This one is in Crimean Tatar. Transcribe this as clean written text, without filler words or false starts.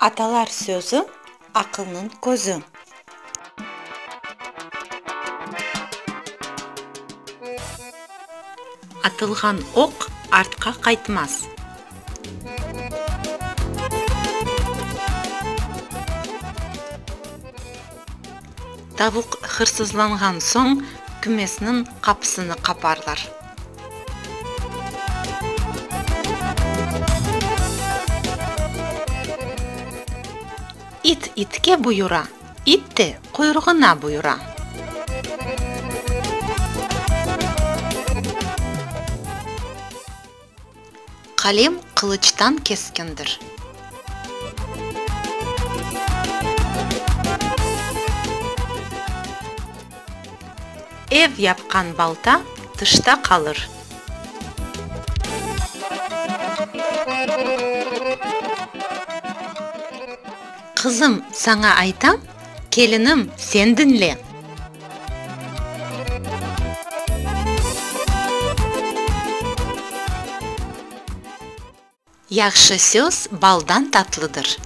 Atalar sözü, aqılnıñ közü. Atılğan oq artqa qaytmaz. Tavuq hırsızlanğan soñ, kümesniñ qapısını qaparlar. İt itke buyura, it de quyruğına buyura. Qalem qılıçtan keskindir. Ev yapqan balta tışta qalır. Qızım, saña aytam, kelinim, sen diñle. Yahşı söz baldan tatlıdır.